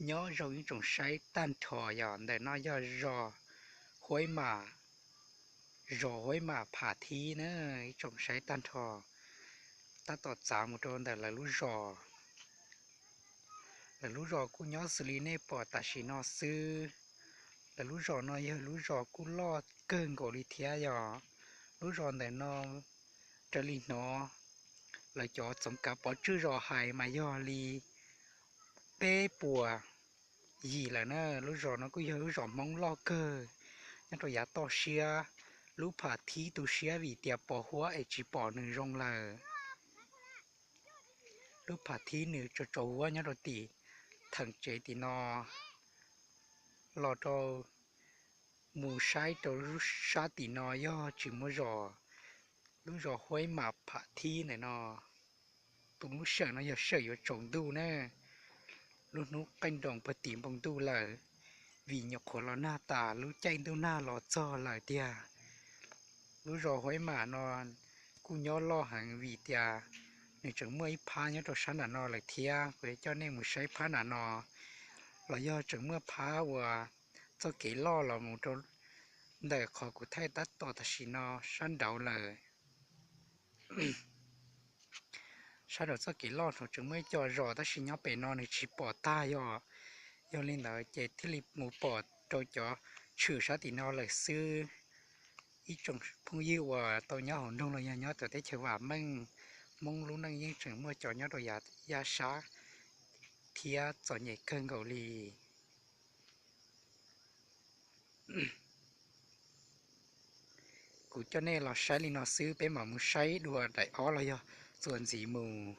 Nyob zoo ib tsoom saib tag nrho, yog ntawm no yog zos Huaib Mam, zos Huaib Mam Pham Thib na, ib tsoom saib tag nrho. Tab tom txav mus rau ntawm lawv lub zos. Lawv lub zos kuj nyob xws li nej pom tam sim no xwb. Lawv lub zos no yog lub zos kuj loj kawg nkaus li thiab yog. Lub zos ntawm no raws li hnov lawv cov txoov kav pov tswj zos hais mas yog li peb puas yim lawm na. Lub zos no kuj yog lub zos Hmoob loj kawg nyob rau yav toj siab. Lub Pham Thib tu siab vim tias pos huab es tsis pom nws zoo lawm. Lub Pham Thib nws tsaus tsaus huab nyob rau tim theem tsev tim no los rau mus saib rau lub sab tim no yog tsis muaj zos. Lub zos Huaib Mam Pham Thib ntawm no, tus lub sij hawm no yog sij hawm yuav tsaus ntuj na. Lub hnub qeej nroos puag tim npoo ntuj lawm, vim nyuam qhuav los nag tas lub caij ntuj nag los txog lawm tiag. Lub zos Huaib Mam no kuj nyob loj heev vim tias nws tseem muaj ib phab nyob rau sab nram no lawm thiab. Kuv yuav coj nej mus saib phab nram no, los yog tseem muaj phab uas txoj kev loj los mus rau ntawm qhov kuv thaij tab tom tam sim no sab nraud lawm. Sab nraud txoj kev loj tseem muaj ib co zos tab sis nyob pem no nws tsis pom tag yog. Yog li ntawd ces thiaj li mus pom rau cov tshwm sab tim no lawm xwb. Ib tsoom phooj ywg uas tau nyob hauv nroog los yog nyob tom teb chaws vam meej, Hmoob lub neej yeej tseem muaj cov nyob rau yav sab thiab txom nyem kawg nkaus li. Kuv coj nej los saib li no xwb, peb mam mus saib dua daim ob los yog txuas ntxiv mus.